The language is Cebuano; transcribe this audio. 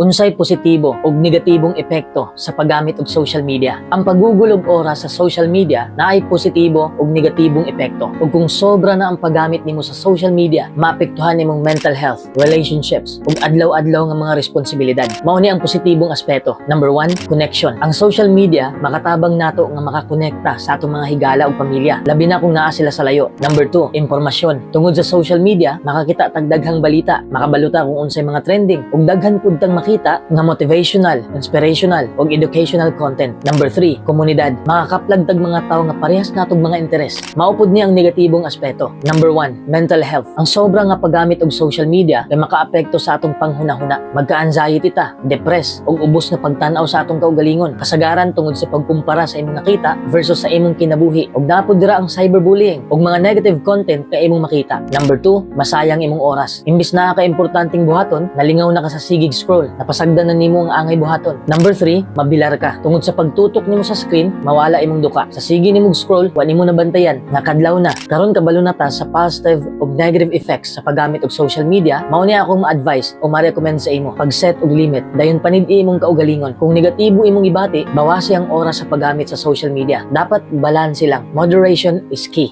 Unsay positibo ug negatibong epekto sa paggamit og social media? Ang paggugol og oras sa social media naay positibo ug negatibong epekto. Ug kung sobra na ang paggamit nimo sa social media, maapektuhan nimong mental health, relationships, ug adlaw-adlaw nga mga responsibilidad. Mao ni ang positibong aspeto. Number 1, connection. Ang social media makatabang nato nga makakonekta sa atong mga higala ug pamilya, labi na kung naa sila sa layo. Number 2, impormasyon. Tungod sa social media, makakita tag daghang balita, makabalo ta kung unsay mga trending, ug daghan pud tang makita nga motivational, inspirational, ug educational content. Number 3, komunidad. Makakaplag tag mga tawo nga parehas natong mga interes. Mao pud ni ang negatibong aspeto. Number 1, mental health. Ang sobra nga paggamit og social media kay makaapekto sa atong panghunahuna. Magka-anxiety ta, depress, ug ubos na pagtan-aw sa atong kaugalingon. Kasagaran tungod sa pagkumpara sa imong nakita versus sa imong kinabuhi. Ug naa pud dira ang cyberbullying ug mga negative content nga imong makita. Number 2, masayang imong oras. Imbis naa ka importanteng buhaton, nalingaw na ka sa sigeg scroll. Napasagdan na nimo ang angay buhaton. Number 3, mabilar ka. Tungod sa pagtutok nimo sa screen, mawala imong duka. Sa sige nimong scroll, wa nimo nabantayan nga kadlaw na. Karon kabalo na ta sa positive ug negative effects sa paggamit og social media, mao ni akong ma-advise o ma-recommend sa imo. Pag-set og limit, dayon panid-i imong kaugalingon. Kung negatibo imong gibati, bawasi ang oras sa paggamit sa social media. Dapat balanse lang. Moderation is key.